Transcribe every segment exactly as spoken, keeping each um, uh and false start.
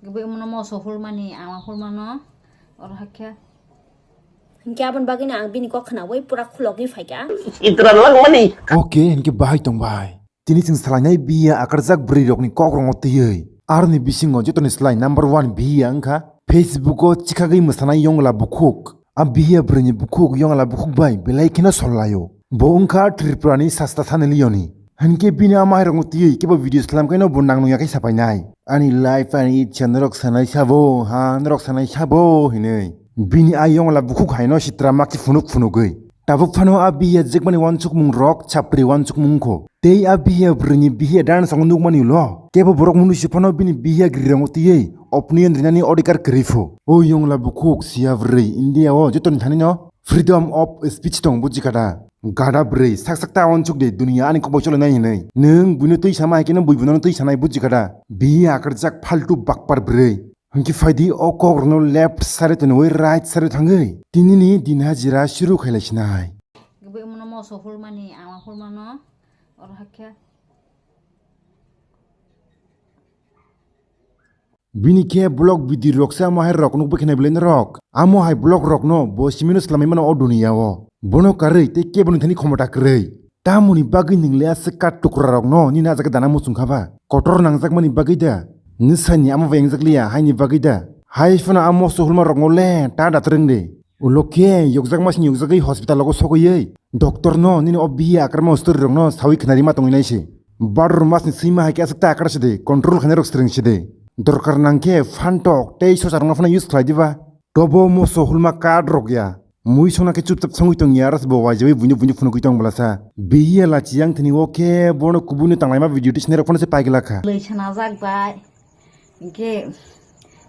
Gabui mono moso hulmani, ama hulmano, oro hakhe. Hinkhe aboni bagwino ang bini kok khnaui pura khulogwi phaikha. Itra langmani. Oke, hinkhe bahai tong bai. Tini chwng salainai biya akarjak bwrwi rokni kok rongo twiwi. Aroni bisingo jotoni slai number one biya wngkha Facebook o chikhagwi mwsanai yongla bukhuk. A biya bwrwini bukhuk yongla bukhuk bai belai kheno sol laio. Bo wngkha Tripura ni sasta thani liyoni. Hinkhe bini ama hai rokno twiwi kebo video slam kaino bo nang nungya khe sapainai. Ani life, ani ichha norok sanai sabo, ha norok sanai sabo hinwi. Bini a yongla bukhuk haino sitra makhe phunuk phunugwi. Tabuk phano a biya jekmani wansukmung rok chapri wansukmung kho. Tei a biya bwrwini biya dance o nukmani ulo. Kebo borok mwnwi se phano bini biya gri rokno twiwi opinion rinani odhikar kwrwi pho. O yongla bukhuk siya bwrwi India o jotoni thani no freedom of speech tong bujikha da. Gada bwrwi sak sak ta wansuk de duniya ani kokbai chole nai hinwi. Nwng buino twi sama hai khe no bui buno twi sanai bujikha da. Biya akarjak faltu bakpar bwrwi. Hinkhe phaidi o kok rokno left side twnwi right side thangwi tinini din hajira shuru khailai sinai. Gabui mono moso hulmani, ama hulmano, oro hakhe. Bini khe vlog video rok se amo hai rok nukbai khna belai norok. Amo hai vlog rokno bo simino swlamwi mano o duniya o. Bono karwi tei keboni thani khomota kwrwi. Tamoni bagwi nwng le aswk ka tukra rokno nini a jaga dana muchung kha ba? Kotor nangjakmani bagwi da? Nwsani amo bai wngjak liya haini bagwi da? Hai phano a moso hulma rokno le ta da twrwng de. Ulo khe yokjakma sini yokjagwi hospital rogo sogwi doctor no nini o biya akrama story rokno sawi khnari ma tongwi nai se. Bhadrao masni swima hai khe aswk ta akra se de, control khainai rok swrwng se de. Dorkar nang khe phantok tei sosa rokno phano use khlai diba. Tobo moso hulma card rok ya. Mui songna khe chupchap songwi tong ya, aro se bo waijawi buino buino phunugwi tong bwlasa. Biya lachi yang thini o khe bono kubuino tanglaima video tisni rok phano se paigwlak kha. Bwlwi sanajak bai, hinkhe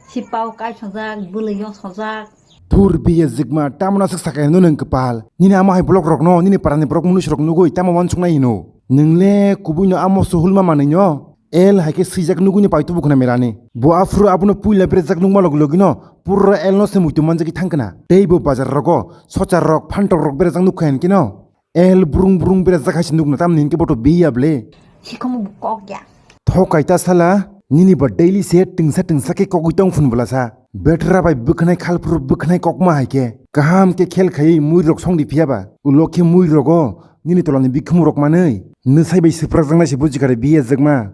sipao kai sojak, bwlwi yo sojak. Thur biya jikma, tamona swk sakai hino nwng kwpal. Nini amo hai vlog rokno, nini parani borok mwnwi rok nugwi tamo wansuknai hino. Nwng le kubuino amo suhulma manwino. L hai khe swijak nugwino paitubukna melani. Bo aphuru abono puila berajak nukma logilogino pura L no se muitu manjagwi thangkna. Tei bo bazar rogo sochar rok, phantok rok berajak nukha hinkhe no. L brung brung berajak hai se nukna tamni hinkhe boto biya ble. Sikhomo bo kok ya. Thokai ta sala, nini ba daily se twngsa twngsa khe kogwi tong phun bwlasa. Betra bai bwkhnai khalphuru bwkhnai kokma hai khe. Kaham khe khel khaiwi mui rok songdi phiya ba. Ulo khe mui rogo nini tolani bikhumung rok manwi. Nwsai bai swprakjaknai se bujikha re biya jwkma.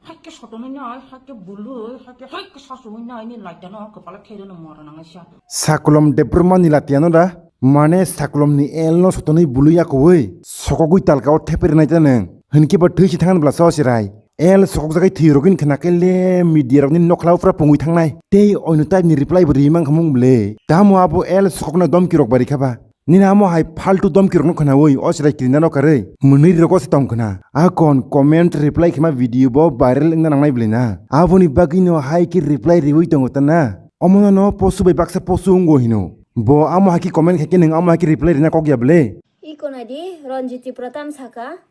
Haike sotonwi nai, haike bului, haike, haike sasui nai, ni laitano kwpala khereno mora nangnaisa. Sakolom Debbarma ni latiano da? Mane sakolom ni L no sotonwi bului yakowi sokogwi talka o theperi nai ta nwng. Hinkhe ba thwi si thangna bwlasa o chirai. L sokokjagwi thwi rogwini khna khe le media rokni nokhla ufra pungwi thangnai. Tei oino type ni reply bo riwi mankha mung bwle. Tamo abo L sokokna domki rok bai rikha ba. Nini amo hai faltu domki rokno khnaui o chwrai kirinano karwi mwnwi rogo se tong khna. A kon comment reply khema video bo viral wngna nangnai bwlwi na. Aboni bagwi no hai khe reply riui tongo ta na. Omono no posu bai baksa posu wngo hino. Bo amo hai khe comment khai khe nwng amo hai khe reply rina kok ya bwle. Iko nai di Ranjit Tripura tam saka.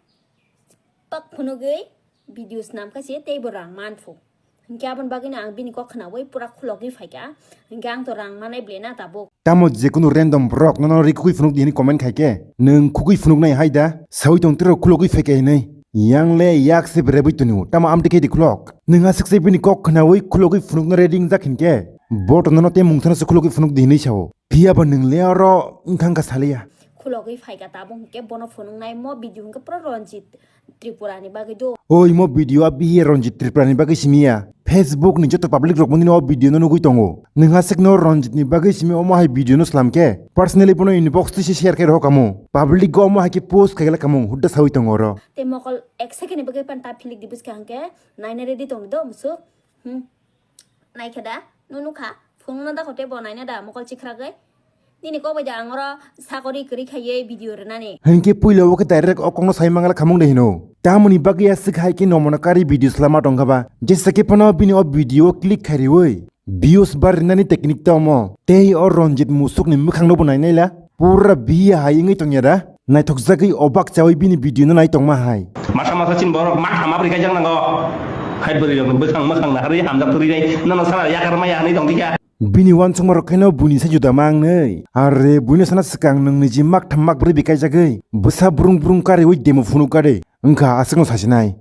Pak phunugwi video snam kha se tei bo rang man phu. Hinkhe aboni bagwino ang bini kok khnaui pura khulogwi phaikha. Hinkhe ang to rang manai ble na tabuk. Tamo jekunu random borok nono ri khugwi phunuk di hwnwi comment khai khe, nwng khugwi phunuknai hai da? Saui tong tiro khulogwi phaikha hinwi. Yang le yak se berebwi tonio, tamo amtwi khe di khulok. Nwng aswk se bini kok khnaui khulogwi phunukna ready wngjak hinkhe, bo to nono tei mungsano se khulogwi phunuk di hinwi sao. Phiya ba nwng le oro wngkha wngkha saliya. Khulogwi phaikha tabuk hinkhe bono phunuknai mo video hinkhe pura Ranjit Tripura ni bagwi do. Oi mo video a bihiya Ranjit Tripura ni bagwi simi ya. Facebook ni joto public rok boni no video no nugwi tongo. Nwng aswk no Ranjit ni bagwi simi omo hai video no slam khe personally bono inbox twi se share khe rohor kamo. Public go omo hai khe post khai gala kamo hudda sawi tongo oro. Tei mokol ek second ni bagwi pan ta philik di bwskha hwnkhe naina ready tong do musuk. Hmm. Naikha da, nung nukha, phunukna da khote bo naina da mokol chikhragai. Nini kok bai da ang oro sakori kwrwi khaiwi video rwnani. Hinkhe puila o khe direct o kokno sai mangala khamung de hino. Tamoni bagwi aswk hai khe nomono kari video slama tongkha ba. Jesa khe phano bini o video o click khai riwi views bar rinani technique ta omo. Tei o Ranjit musukni mwkhangno bo nainaila. Pura biya hai wngwi tongya da. Naithokjagwi obak chawi bini video no nai tongma hai. Masa masa chini borok ma khama bwrwi kaijak nango. Hai bwrwi rok bwkhang mwkhang naharwi hamjak thurwi nai. Nono sara yakar maya hinwi tong dikha. Bini wansukma rok khaino buini sai juda ma wngnai. Are buino sana swkang nwng niji mak tham mak bwrwi bi kaijagwi. Bwsa brung brung kariwi demo phunuk kade. Wngkha aswkno sasinai.